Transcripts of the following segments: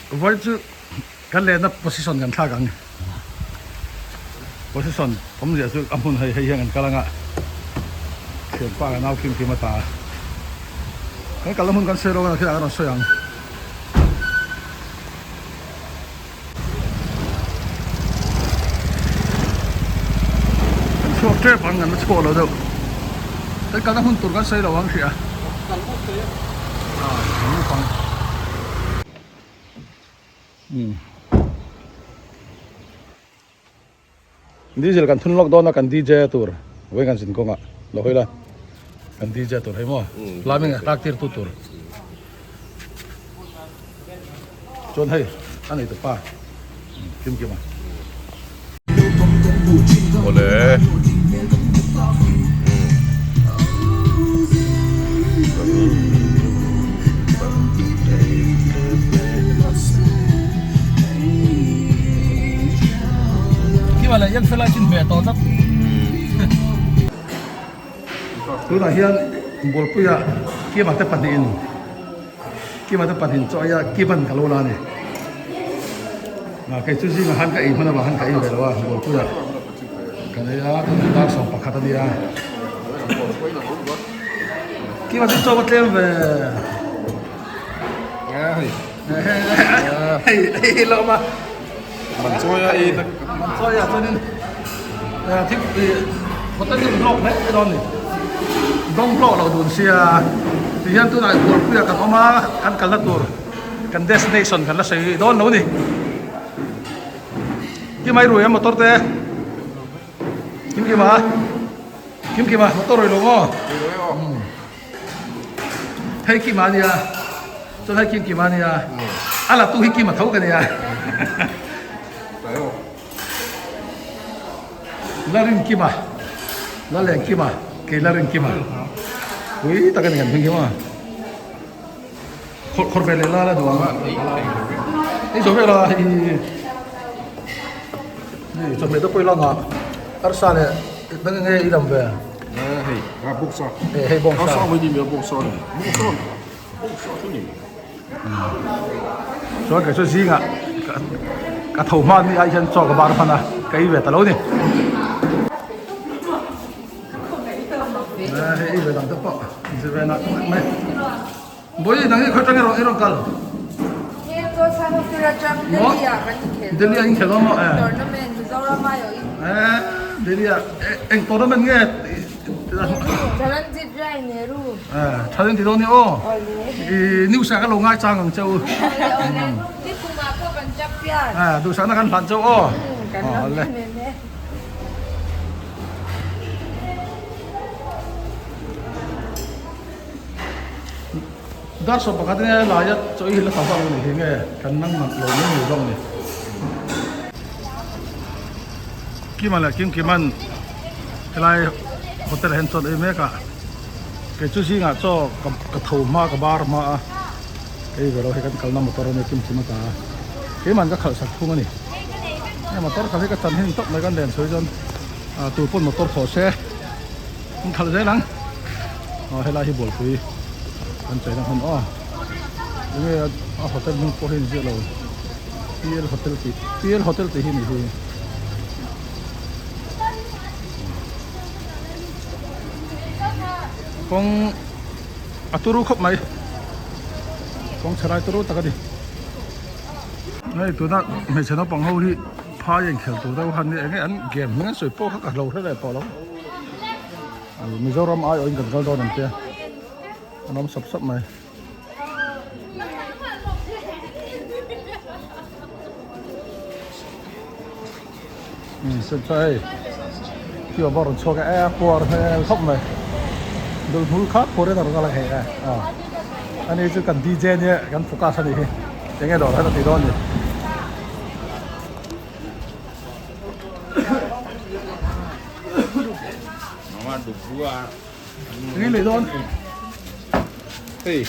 Vawiin chu kan lehna position kan thlak ang. Position awmzia chu a hmun hei hei hian kan kal anga thianpa ka nau kim kim a ta a. Kan kalna hmun kan sawi rawng a khiah kan rawn sawi ang. Kan chhuak tep ang kan la chhuak lo deuh. Kan kalna hmun tur kan sawi lo ang hria. Kan move thei a. Ah, kan move ang. Um. Diesel kan thun lawk dawn a kan DJ tur vawi kan zin kawngah lo hawi la kan DJ tur hei maw laming a tlak tir tu tur chuan hei a nei tawpa kim kim a. Awle. Tunah hian Bualpuia Kima te pahnihin Kima te pahnihin chaw ei a Kiman ka lo la a ni. Kei chu zingah khan ka ei hman avang khan ka ei ve lo a Bualpuia kan ei a tunah dar 11 a nia. Kima chu chaw va tlem ve. Hei hei lawm a. Man chawi a ei tak. Man chawi a chuanin thil hotel hi block mai mai dawn ni. Dawng block lo dun sia ti hian tunah Bualpuia kan awm a kan kalna tur kan destination kan la sawi dawn lo ni. Kimai rui a motor te. Kim kima Kim kima motor rui lo maw. Hei Kima a nia, chuan hei Kim Kima a nia, a la tu hi Kima tho ka nia. La rin Kima, la leng Kima, kei la rin Kima. Pui tak a ni kan hming hi maw. Khawr khawr ve leh la la duh ang. Ei zo vel a hei hei chawhmeh te pawh i la ngah arsa leh dang enge i lam ve. Hei a bawksa. Hei bawksa. Arsa mai ni mai a bawksa ni. Bawksa bawksa chu ni. Chuan kei chu zingah ka tho hma ni ai hian chaw ka bar hman a ka ei ve ta lo ni. Hei ei ve dang te pawh zir ve nak nak mai. Bawi nang hi khawi tang i rawn kal? Maw? Delhi ah in khel dawn maw? Delhi ah eng tournament nge? Challenge ti dawn ni aw. News ah ka lo ngai chang ang che u. Duhsakna kan hlan che u aw. Dar 11 nge laia chaw hi la tam vak lo ni hi nge kan nang nat lo mai mai zawk ni. Kima leh Kim Kiman helai hotel ah hian chaw an ei mek a kei chu zingah chaw ka tho hma ka bar hma a hei ve lo hei kan kalna motor a nia Kim Kima ta a keiman ka khalh sak thung a ni hei motor khalh hi ka chan hin tawp mai kan len sawi chuan tu pawn motor thawh se. An khalh zel ang aw helai hi bualpui an cheina hmun aw enge a hotel hming pawh hi an ziah lo PL hotel tih PL hotel tih hi a nih hi kawng a turu khawp mai kawng chhe lai turu tak a ni hei tuna hmeichhe naupang ho hi phai a inkhel tur deuh han nia enge an game hming an sawi pawh kha ka hlo hre leh tawh lo. Mizoram aiawhin kan kal dawn ang che an awm sap sap mai. Senchai hei khi awm a rawn chhuak e a puar hmel khawp mai dul hmul kha phuar in a rawn kal a hei e ani chu kan DJ nia kan focus a nih hi enge dawr hian a ti dawn ni. Enge lei dawn? Hei,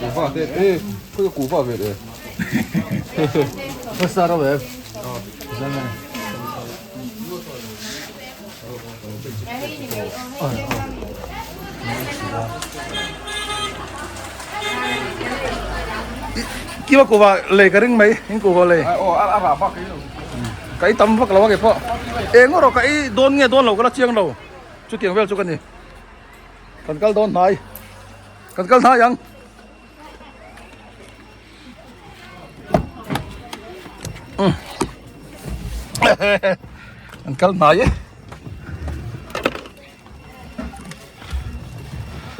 kuhva te, e, khawi kuhva ve le. First star ve. Kima kuhva lei ka ring mai in kuhva lei. Ka ei tam vak lo a keipawh. Eng erawh ka ei dawn nge dawn lo ka la chiang lo. Chutiang vel chu ka ni. Kan kal dawn hnai. Kan kal hnai ang. Kan kal hnai e.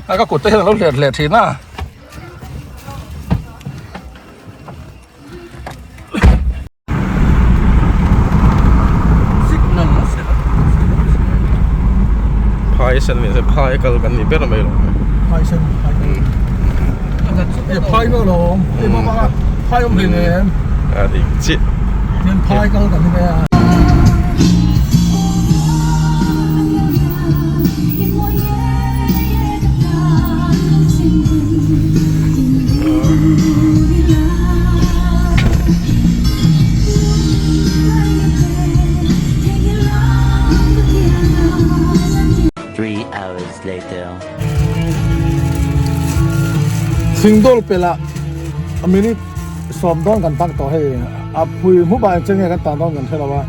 A ka kut te hian a lo hlet hle thin a. Phai sen ni se phai kal kan ni ber mai lo. Phai sen phai kal. E phai ber lo e ma ma phai om hlei nem. A dik chiah. Tian phai kal kan ni mai a. Thingdawl pelh ah minute sawm dawn kan tak tawh hei a phui hmup ah engchen nge kan tan dawn kan hre lo a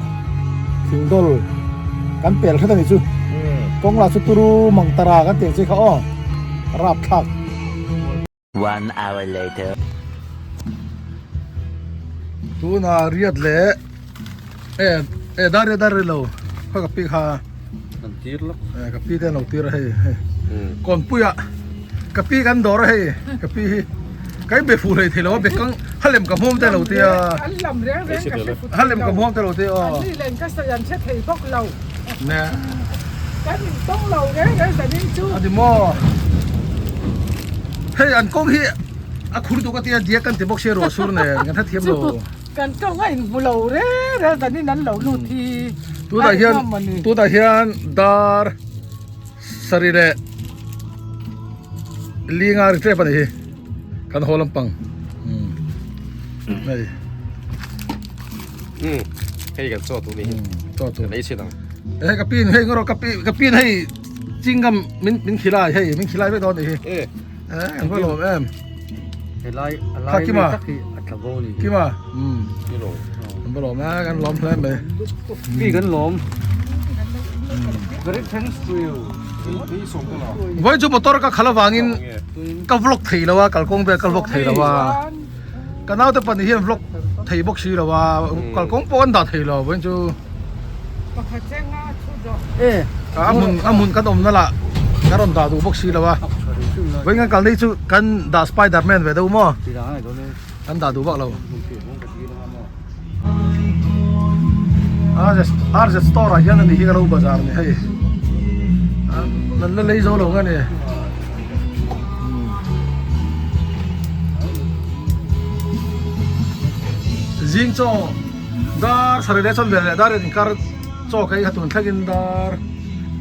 thingdawl kan pel hret a nih chu kawng lah chu turu mang tara kan tih ang chi kha aw rapthlak. One hour later. Tuna riat leh e e dar riat dar lo kha ka pi kha kan tir lawk e ka pi te an lo tir a hei hei kawnpuia ka pi kan dawr a hei ka pi hi ka in be fuh hlei thei lo a be kang halem ka hmuam te lo tia an lam reng reng ka hre fut halem ka hmuam te lo tia aw an ni len ka sawi an hre thei bawk lo ne Kan intawng lo reng reng zanin chu. A ni maw? Hei an kawng hi a khur duh ka tia diak kan ti bawk sia ruah sur nen kan hrethiam lo. Chu kan tawng a inhmu lo reng reng zanin an lo lut hi. Tunah hian tunah hian dar sarih leh linga ri tep a ni hi kan haw lampang hei. Hei kan chaw tur ni hi. Chaw tur. Kan ei chhin ang. Hei ka pin hei ngawr ka pi ka pin hei chingam min min khilai hei min khilai vek dawn ni hi. E. Eh kan va lawm em. He lai a lai Kima. tak hi a tla bo ni. Kima. Ni lo. Kan va lawm a kan lawm hle mai. Pi kan lawm. Very thanks to you. Voi chu motor ka khala wangin ka vlog thei lo a kalkawng vel ka vlog thei lo a. Ka naute pahnih hian vlog thei bawk si lo a, kalkawng pawh an dah thei lo vawiin chu a hmun a hmun kan awmna lah kan rawn dah duh bawk si lo a, vawiin kan kalna hi chu kan dah spiderman ve deuh maw kan dah duh vak lo. RZ store ah hian a ni hi ka lo bazar ni hei an la lei zo lo nga ni. Zing chaw dar sarih leh chuan veleh dar inkar chaw ka ei kha tun thlengin dar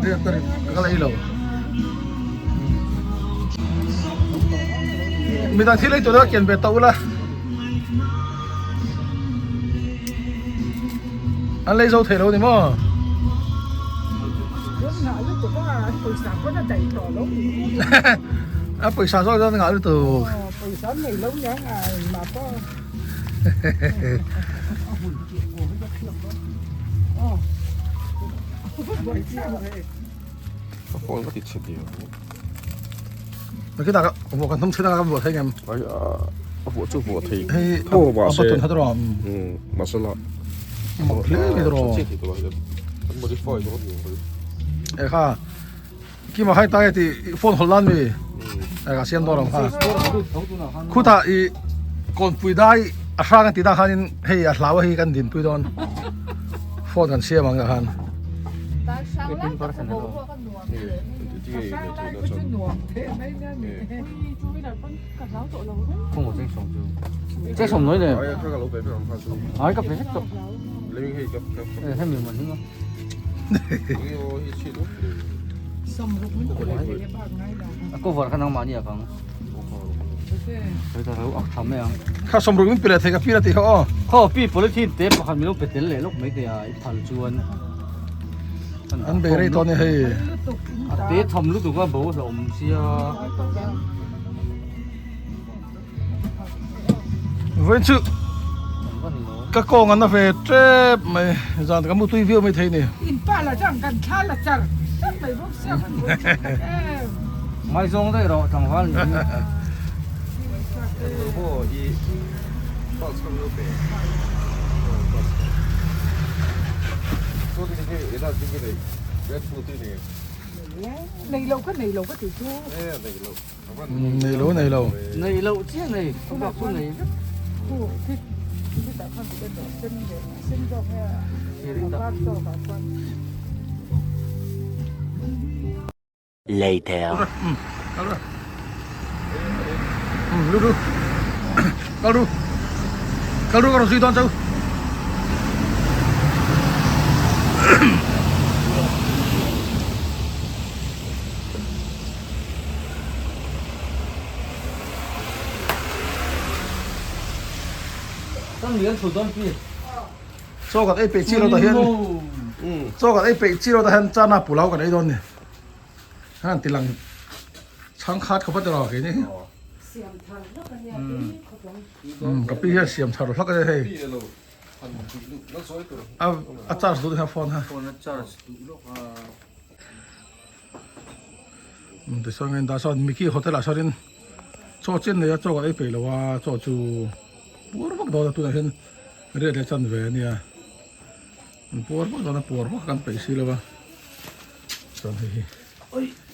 riat a ka la ei lo. Midang thil ei tur a kian ve ta ula. An lei zo thei lo ni maw? A pawisa zawk zawk ngah lutuk. Pawisa nei lo nia mah pawh. Ka phone ka ti chhe deuh. Nakita ka vuah kan hnung chhina ka vuah thei ngem. Ai a a vuah chu vuah thei. Hei tho ma se. A button kha tawh. Masala. Mak hle mai tawh. Chi thei tawh kan modify dawn ni. E kha kima khai ta ti phone hol lan mi. E ka siam dawn ang kha. Khuta i kawnpui dai a hrang an ti dah khanin hei a hlau a hi kan dinpui dawn. Phone kan siam ang dah khan. Kha sawmruk min pe leh thei ka pi la tih kha aw. Khaw pi polythene te pakhat min lo pe tel leh lawk mai teh a i phal chuan. An bei rei tawh a ni hei. A te tham lutuk a bo hlauhawm sia. Vawiin chu ka kawng an na ve tep mai zan ka mutui viau mai thei ni. In pa la chuan kan thla la char char mai bawk sia kan buai thin tak em. Ngaizawng daih rawh tlangval nih hi. Nei lo ka nei lo ka tih chu. Nei lo nei lo. Nei lo chiah nei a bak chu nei vek. Later. Lu ru. Kal ru. Kal ru ka rawn zui dawn chau. Chaw kan ei peih chi lo tah hian chaw kan ei peih chi lo tah hian chana pulau kan ei dawn ni han ti lang chhang khat khawp a ti rawh keini ka pi hian siam thar hlak a ni hei a charge duh hian phone ha. Tichuan ka indah sawn Mickey hotel ah sawn in chaw chen nei a chaw kan ei peih lo a chaw chu puar vak dawn a tunah hian riat leh chan ve a nia an puar vak dawn a puar vak kan peih si lo a chuan hei hi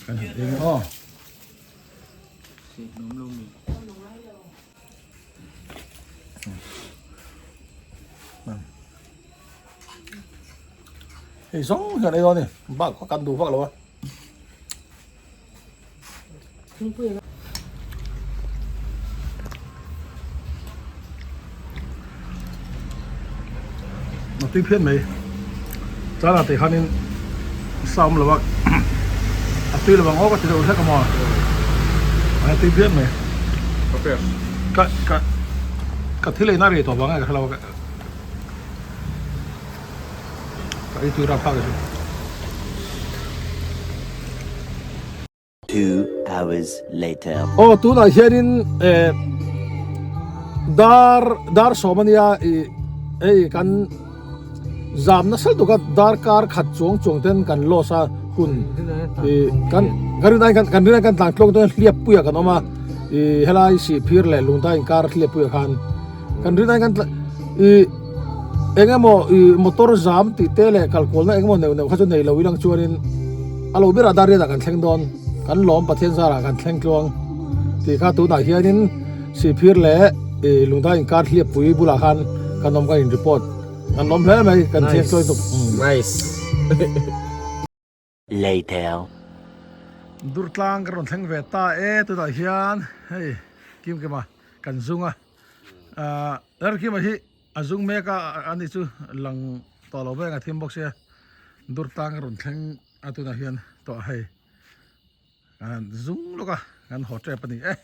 kan han ei aw. Hei zawng hian ei dawn a ni bak kha kan duh vak lo a. A tui phian mai chana tih khanin sa awm lo a a tui lo ang aw ka ti deuh hlek a maw a tui phian mai ka ka ka thil ei na rei tawh vang e ka hre lo a. Ka ei tui rap phak chu. 2 hours later. Aw tunah hianin eh dar dar sawm ania ih hei kan zam nasa lutuk a dar kar khat chuang chuang ten kan loss a hun ih kan kan rinai kan kan rinai kan tlan tluang dawn hliap puiah kan awm a ih helai sihphir leh lungdai inkar hliap puiah khan. Kan rin ai kan ih eng emaw ih motor zam tih te leh kalkualna eng emaw neuh neuh kha chu nei lo ilang chuanin a lo berah Darian ah kan thleng dawn kan lawm Pathian zarah kan thleng tluang tih kha tunah hianin Sihphir leh ih Lungdai inkar hliappui bulah khan kan awm kan in report kan lawm hle mai kan thleng tluang tuk. Nice. Later. Durtlang ka rawn thleng ve ta e tunah hian hei Kim Kima kan zung a ahh Lar Kima hi a zung mek a ani chu lang tawh lo mek a thim bawk sia Durtlang ka rawn thleng a tunah hian tawh hei kan zung lawk a kan haw tep a ni e.